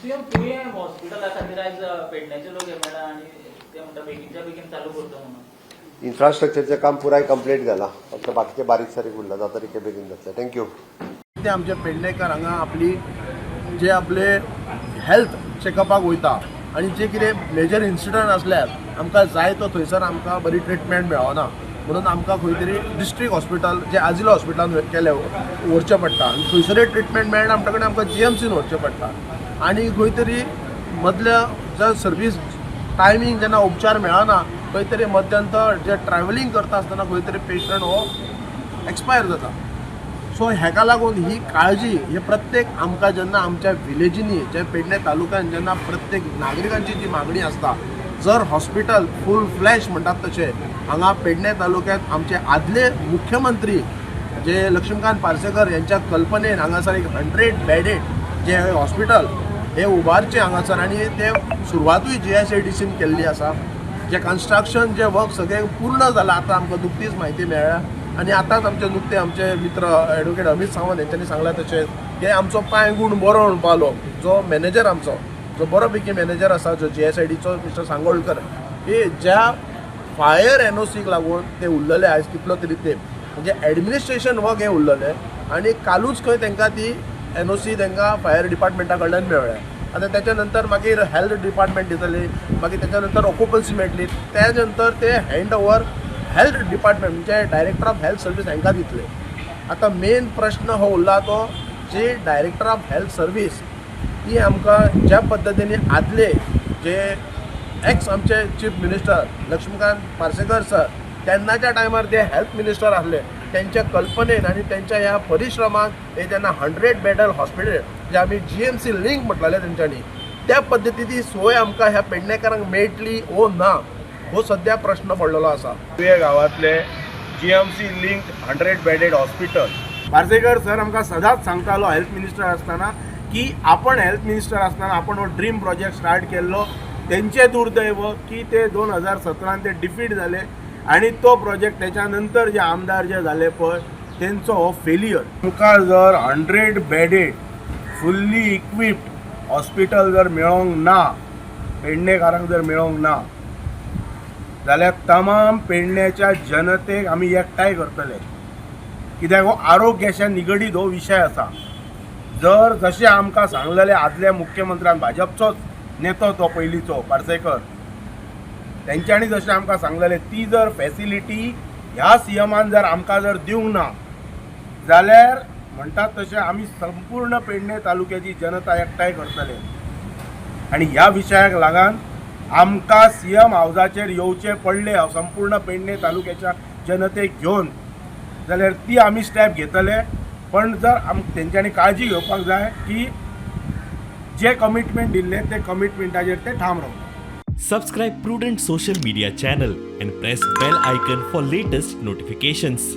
CM, तुयें हॉस्पिटला खातीर आयज पेडण्याचे लोक हे मेळ्ळा आनी ते म्हणटा बेगीनच्या बेगीन चालू करता म्हणून. इन्फ्रास्ट्रक्चरचें काम पुराय कंप्लीट जालां, फक्त बाकीचें बारीक सारीक उरलां. जाता तितकें बेगीन जातलें. Thank you. ते आमचे पेडणेकर हांगा आपली जे आपले हेल्थ चॅकअपाक वयता आनी जे कितें मेजर इन्सिडंट आसल्यार आमकां जाय तो थंयसर आमकां बरी ट्रिटमेंट मेळना म्हणून आमकां खंय तरी डिस्ट्रिक्ट हॉस्पिटल जे आजिलो हॉस्पिटलान केलें व्हरचें पडटा आनी थंयसरय ट्रिटमेंट मेळना म्हणटकीर आमकां जीएमसीन व्हरचें पडटा. आनी खंय तरी मदल्या जर सर्वीस टायमींग जेन्ना उपचार मेळना, खंय तरी मध्यंतर जे ट्रॅव्हलिंग करता आसतना खंय तरी पेशंट हो एक्सपायर जाता. सो हेका लागून ही काळजी हे प्रत्येक आमकां जेन्ना आमच्या विलेजींनी, जे पेडणे तालुक्यान जेन्ना प्रत्येक नागरिकांची जी मागणी आसता, जर हॉस्पिटल फूल फ्लॅश म्हणटात तशें हांगा पेडणे तालुक्यात आमचे आदले मुख्यमंत्री जे लक्ष्मीकांत पार्सेकर यांच्या कल्पनेन हांगासर एक 100 बेडेड जे हॉस्पिटल हे उबारचें हांगासर आनी ते सुरवातूय जीएसआयडीसीन केल्ली आसा. जे कन्स्ट्रक्शन जे वर्क सगळें पूर्ण जालां, आतां आमकां नुकतीच म्हायती मेळ्ळ्या आनी आतांच आमचे नुकते आमचे मित्र एडवोकेट अमीत सावंत हेंच्यांनी सांगलां तशें की आमचो पांय गूण बरो म्हणपालो जो मॅनेजर आमचो जो बरो पैकी मॅनेजर आसा जो जीएसआयडीचो मिस्टर सांगोळकर, की ज्या फायर एनओसीक लागून ते उरलेले आयज कितलो तरी तेंप, म्हणजे एडमिनिस्ट्रेशन वर्क हें उरलेलें आनी कालूच खंय तांकां ती एनओसी तांकां फायर डिपार्टमेंटा कडल्यान मेळ्ळ्या. आतां त्याच्या नंतर मागीर हेल्थ डिपार्टमेंट दितली, मागीर त्याच्या नंतर ऑक्युपन्सी मेळटली, त्या नंतर ते हँड ओवर हेल्थ डिपार्टमेंट म्हणजे डायरेक्टर ऑफ हेल्थ सर्वीस हांकां दितले. आतां मेन प्रश्न हो उरला तो जी डायरेक्टर ऑफ हेल्थ सर्वीस ती आमकां ज्या पद्दतीन आदले जे एक्स आमचे chief minister Laxmikant Parsekar sir तेन्नाच्या टायमार ते हेल्थ मिनिस्टर आसले, तेंच्या कल्पनेन आनी तेंच्या ह्या परिश्रमान हे जेन्ना 100 बेडर हॉस्पिटल जे आमी जीएमसी लिंक म्हटलेलें तेंच्यांनी, त्या पद्दतीची सोय आमकां ह्या पेडणेकारांक मेळटली ओ ना हो सद्या प्रश्न पडलेलो आसा. तुये गांवांतले GMC link 100 bedded hospital, Parsekar sir आमकां सदांच सांगतालो हेल्थ मिनिस्टर आसतना की आपण हेल्थ मिनिस्टर आसतना आपण हो ड्रीम प्रोजेक्ट स्टार्ट केल्लो. तेंचें दुर्दैव की ते 2017न ते डिफीट जाले आनी तो प्रोजेक्ट तेच्या नंतर जे आमदार जे जाले पळय तेंचो हो फेलियर. मुखार जर 100 बेडेड फुल्ली इक्विप्ड हॉस्पिटल जर मेळोंक ना, पेडणेकारांक जर मेळोंक ना जाल्यार तमाम पेडण्याच्या जनतेक आमी एकठांय करतले, कित्याक हो आरोग्याच्या निगडीत हो विशय आसा. जर जशें आमकां सांगलेलें आदल्या मुख्यमंत्र्यान, भाजपचोच नेतो तो पयलींचो पार्सेकर, तेंच्यांनी जशें आमकां सांगलेलें ती जर फेसिलिटी ह्या सीएमान जर आमकां जर दिवंक ना जाल्यार म्हणटात तशें आमी संपूर्ण पेडणे तालुक्याची जनता एकठांय करतले आनी ह्या विशयाक लागून आमकां सीएम हावजाचेर येवचें पडलें संपूर्ण पेडणे तालुक्याच्या जनतेक घेवन जाल्यार ती आमी स्टेप घेतले. पण जर आम तेंच्यांनी काळजी घेवपाक जाय की जे कमिटमेंट दिल्लें ते कमिटमेंटाचेर ते ठाम रावता. Subscribe Prudent Social Media channel and press bell icon for latest notifications.